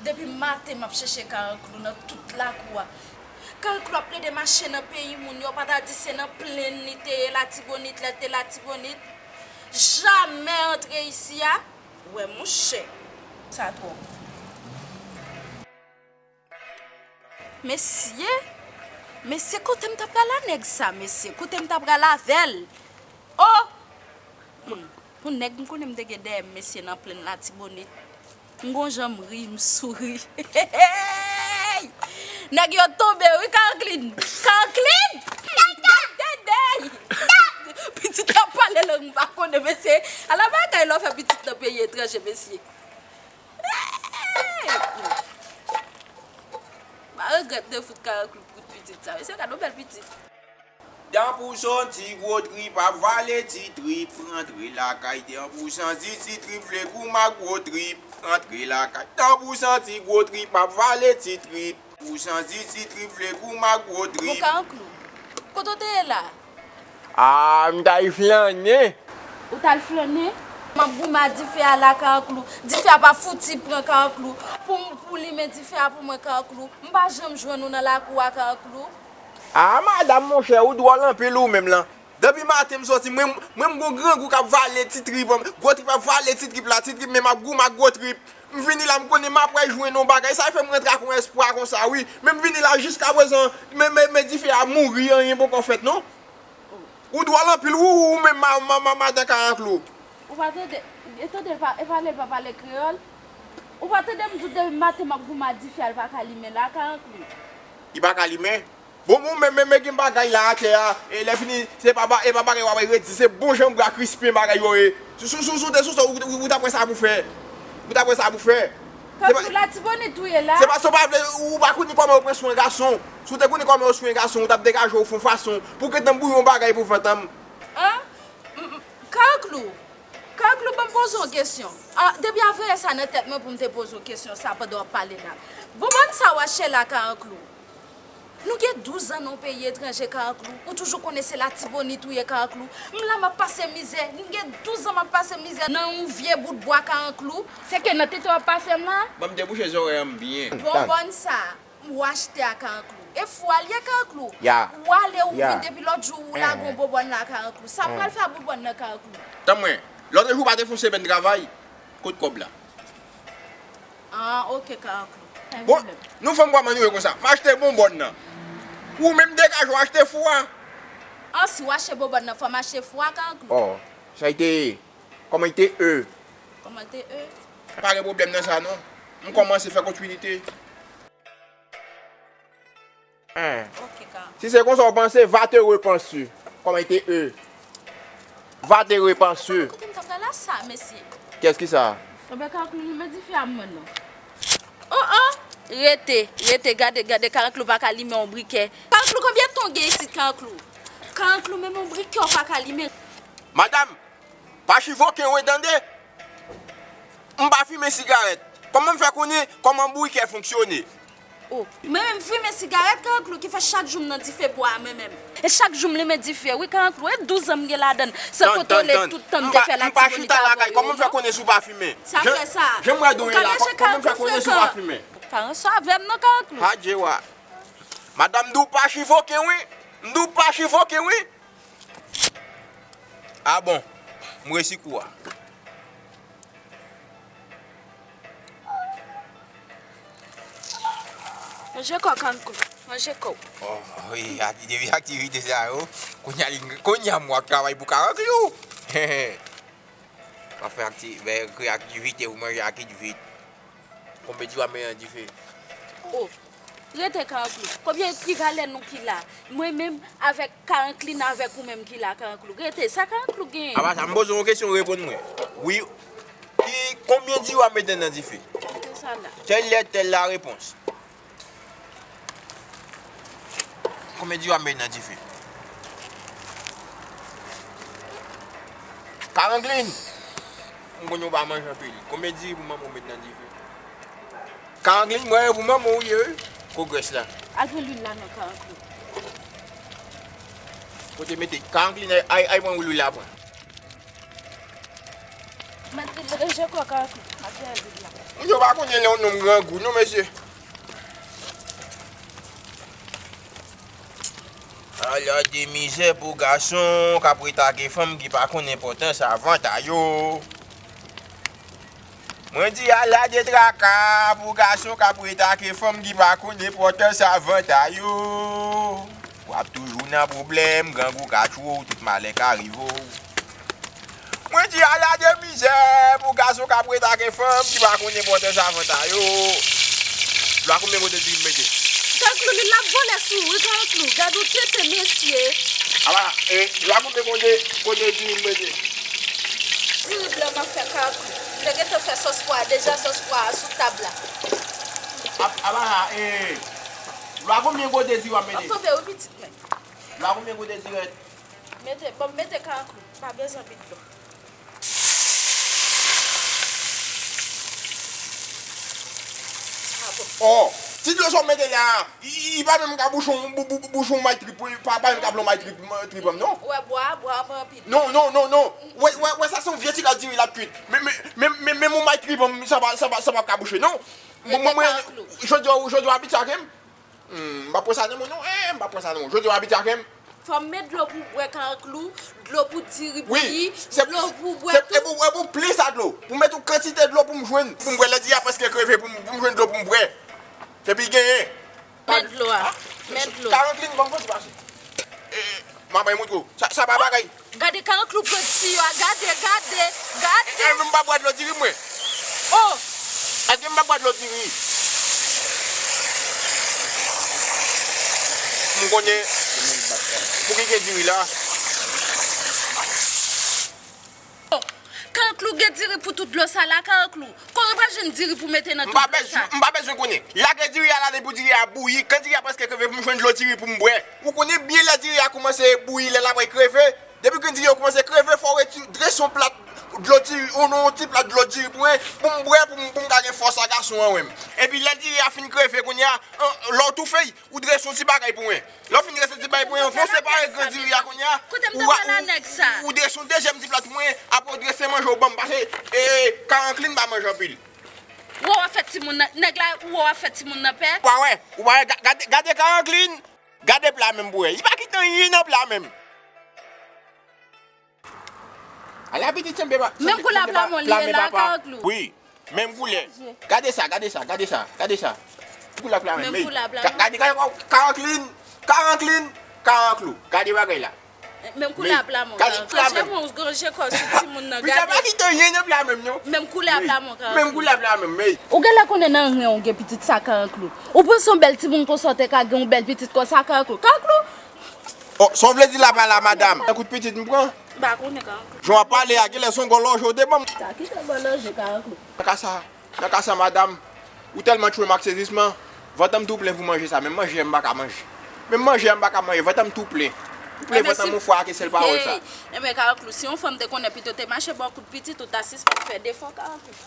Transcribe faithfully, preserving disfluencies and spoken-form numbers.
Depi maten m ap chèche Karanklou nan tout lakou a. Karanklou ap plede mache nan peyi moun yo, pa ta di se nan plenn li te ye Latibonit, lè l te Latibonit. Jamè antre isi a. Wè monchè. Sa twòp. Mesye, mesye, kote m ta pral a nèg sa, mesye? Kote m ta pral avè l? Oh! Hmm. Pou nèg m konnen m te gen dèyè m, mesye, nan plenn Latibonit. M gon jan m ri, m souri. Hey! Nèg yo tonbe, wi, Kanklin. Kanklin! Dèy, dèy, dèy! Pitit la pale lang m pa konnen, mesye. Ala bagay lè w fè pitit nan peyi etranje, mesye. Hey! M a regrèt de fout Karanklou pou pitit sa. Mesye, gade yon bèl pitit. Tanpou santi gwo trip ap vale ti trip, rantre lakay. Tanpou santi ti trip vle goumen ak gwo trip, rantre lakay. Tanpou santi gwo trip ap vale ti trip, tanpou santi ti trip vle goumen ak gwo trip. Bon, Karanklou, kote w te ye la? Ah, m t al flannen. Ou t al flannen? M ap goumen a dife a la, Karanklou. Dife a pa fouti pran, Karanklou. Pou, pou limen dife a pou mwen, Karanklou. M pa janm jwenn ou nan lakou a, Karanklou. Ah, madanm, monchè, ou dwòl anpil ou menm lan. Depi maten m sòti, mwen, mwen m gon grangou k ap vale ti trip, gwo trip ap vale ti trip la, ti trip menm ap goumen ak gwo trip. M vini la, m konnen m ap pral jwenn yon bagay, sa fè m rantre ak yon espwa konsa, wi. Men m vini la, jiskaprezan, men, men, men dife a mouri, anyen poko fèt, non. Ou dwòl anpil, ou, ou menm ma, ma, ma, madan Karanklou. Ou pa tande, e tande, e pa, e pale, pa pale kreyòl. Ou pa tande m di w depi maten m ap goumen a dife a, l pa ka limen la, Karanklou. Li pa ka limen? Bon, bon, men, men, men gen bagay la atè a. E lè fini, se pa ba-, e pa bagay w ap redi, se bon jan bra krispen bagay yo ye. Sou, sou, sou, sou te sou sa, ou, ou, ou t ap wè sa pou fè. Ou t ap wè sa pou fè. Se pa, Karanklou, Latibonit ou ye la? Se pa, se pa vle, ou pa konnen kòman yo pran swen gason. Si w te konnen kòman yo swen gason, ou t ap degaje w fon fason pou gentan bouyon bagay pou vant an. An? M, m, Karanklou, Karanklou, ban m poze w kesyon. Ah, depi a voye sa nan tèt mwen pou m te poze w kesyon sa pandan w ap pale la. Bonbòn sa w achte la, Karanklou. Nou gen douz an nan yon peyi etranje, Karanklou. Ou toujou konnen se Latibonit ou ye, Karanklou. M la m ap pase mizè. M gen douz an m ap pase mizè nan yon vye bout bwa, Karanklou. Se ke nan tete w ap pase m la? Ban m debouche zòrèy an m byen. Bonbòn sa, ou achte a, Karanklou. E fou a l ye, Karanklou. Ya. Ou ale, ou vin depi lòt jou, ou lage yon bonbòn la, Karanklou. Sa pral fè a bonbòn nan, Karanklou? Tann mwen, lòt jou w pa te fè yon semèn travay? Kot kòb la? Ah, ok, Karanklou. Bon, nou fanm kòman nou ye konsa? M achte bonbòn nan. Ou menm degaje w achte fou a. Ah, si w achte bonbòn nan, fò m achte fou a, Karanklou. Oh, sa l te ye? Kòman l te ye? Kòman l te ye? Pa gen pwoblèm nan sa, non. M kòmanse fè kontinite. Hein. Ok, Karanklou. Si se konsa w panse, va te repanse. Kòman l te ye? Va te repanse. Kote m t ap pral a sa, mesye? Kiyès ki sa? Enben, Karanklou, limen dife a mwen non. Oh, oh! Rete, rete, gade, gade, Karanklou pa ka limen yon brikè. Karanklou, konbyen tan w gen isit, Karanklou? Karanklou, menm yon brikè w pa ka limen. Madanm, pa chivoke wi, tande? M pa fimen sigarèt. Kòman m fè konnen kòman brikè fonksyone? Oh, mwen menm m fimen sigarèt, Karanklou, ki fè chak jou m nan dife bwa a mwen menm. E chak jou m limen dife, wi, Karanklou, e douz an m gen ladann, san kontwole tout tan m te fè Latibonit avè w yo, non. Kòman m fè konnen si w pa fimen? Sa fè sa. Jan m wè don la, kòman m fè konnen si w pa fimen? Pa ranse avè m non, Karanklou. Adje wa. Madanm di w pa chivoke wi. M di w pa chivoke wi. Ah bon, m resi kou a. Manje kò, Karanklou, manje kò. Oh, wi, ak-, depi aktivite sa yo, kounye a li, kounye a m wè w ap travay pou Karanklou. W ap fè akti-, fè, kreye aktivite pou manje ak it vit. Konbyen di w ap met nan dife? Oh, rete, Karanklou. Konbyen, ki valè nou ki la? Mwen menm avèk Karanklin avèk ou menm ki la, Karanklou. Rete, sa Karanklou genyen? Apa sa, m poze w yon kesyon, ou reponn mwen. Wi. Ki, konbyen di w ap met nan dife? Rete sa la. Tèl lè, tèl la repons. Konbyen di w ap met nan dife? Karanklin! M konnen w pa manje anpil. Konbyen diri pou manman w met nan dife? Karanklin, mwen pou manman w ye wi. Ko grès la. Al pran lwil la non, Karanklin. Kote mete? Karanklin, ay, ay, ay pran lwil la pran. Manje kò, Karanklin. Mesye, w pa konnen lè yon nonm grangou, non, mesye. Ala de mizè pou gason k ap ret ak fanm ki pa konn enpòtans avan ta yo. Mwen di ala de traka pou gason k ap ret ak fanm ki pa konn enpòtans avan ta yo. W ap toujou nan pwoblèm, grangou ka tchwe w, tout malè ka rive w. Mwen di ala de mizè pou gason k ap ret ak fanm ki pa konn enpòtans avan ta yo. Lwa konbyen kote diri m mete? Kanklou, li l ap vole sou ou, wi, Kanklou. Gad ou tenten, mesye. Apa, e, lwa konbyen kote, kote diri m mete? Diri blan m ap fè, Kanklou. M te gentan fè sòs pwa, deja sòs pwa a sou tab la. Ap-, apa, e, lwa konbyen kote diri w ap mete? Ap tonbe, wi, pitit mwen. Lwa konbyen kote diri? Mete, bon, mete, Kanklou. Pa bezwen anpil dlo. Ah, bon. Oh, ti dlo sa w mete la, li, li pa menm ka bouchon, bou-, bou-, bouchon may trip, pa, pa menm ka plon may trip, trip an, non? Wè, bwa, bwa, pa anpil. Non, non, non, non. Wè, wè, wè, sa se yon vye ti kal diri l ap kuit. Men, men, men, men, men yon may trip an, sa pa, sa pa, sa pa ka bouche, non. Mwen, mwen, mwen, jodi a, jodi a w abitye ak m? Hmm, m pa pran sa nan men w non, eh, m pa pran sa nan men w. Jodi a w abitye ak m? Fò m met dlo pou bwè, Kanklou, dlo pou diri bouyi, dlo pou bwè tout. E pou, e pou plen sa dlo. Pou m met yon kantite dlo pou m jwenn, pou m bwè. Lè diri a prèske kreve pou m, pou m jwenn dlo pou m bwè. Epi genyen. Met dlo a. Met dlo. Kanklin, ban m fon ti pase. Eh, m ap bay moutre w. Sa, sa pa bagay. Gade Kanklou pran tiyo a, gade, gade, gade. Eh, m pa bwè dlo diri mwen. Oh! Èske m pa bwè dlo diri? M konnen pou ki gen diri la. Kanklou gen diri pou tout dlo sa la, Kanklou. Kote w pral jwenn diri pou mete nan tout dlo sa? M pa bezwen, m pa bezwen konnen. Lage diri a la depi diri a bouyi. Kan diri a prèske kreve pou m jwenn dlo diri pou m bwè. Ou konnen byen lè diri a kòmanse bouyi, lè l ap kreve. Depi kan diri yo kòmanse kreve, fò w reti-, drese yon plat dlo diri, yon, yon ti plat dlo diri pou mwen, pou m bwè, pou m, pou m ka gen fòs a gason an menm. Epi lè diri a fin kreve kounye a, an, lè w toufe l, ou drese yon ti bagay pou mwen. Lè w fin drese yon ti bagay pou mwen, fò w separe gran diri a kounye a. Kote m te pral a nèg sa? Ou, ou drese yon dezyèm ti plat pou mwen, apre w drese manje w ban m, paske, e, Karanklin pa manje anpil. Ou wè w ap fè timoun nan, nèg la, ou wè w ap fè timoun nan pè? Ou pa wè, ou pa wè, ga-, gade, gade Karanklin, gade pla menm pou wè. Li pa kite anyen nan pla menm. Ala pitit sanble pa, menm koulè pla men w li ye la, Kanklou. Wi, menm koulè. Gade sa, gade sa, gade sa, gade sa. Koulè pla menm, men. Gade, gade, Karanklin, Karanklin, Kanklou. Gade bagay la. Menm koulè pla men w, Kanklou. Gade pla menm. Gade kò sou timoun nan, gade. Pitit pa kite anyen nan pla menm, non. Menm koulè pla men w, Kanklou. Menm koulè pla menm, men. Ou genlè konnen nan ren w gen pitit sa, Kanklou. Ou panse yon bèl timoun konsa w te ka gen yon bèl pitit konsa, Kanklou? Kanklou! Oh, sa w vle di la pa la, madanm? Kout pitit m pran? M pa konnen, Kanklou. Jan w ap pale a, genlè se yon gòlòje w te ban m. Sa ki te gòlòje, Kanklou? Nan ka sa, nan ka sa, madanm, ou tèlman tchwe m ak sezisman, vant an m tou plen pou manje sa, menm manje a m pa ka manje. Menm manje a m pa ka manje, vant an m tou plen. Ou plen vant an m yon fwa ak sèl pawòl sa. Enben, Kanklou, si yon fanm te konnen pito te mache ba w kout pitit, ou ta sispann fè defo, Kanklou.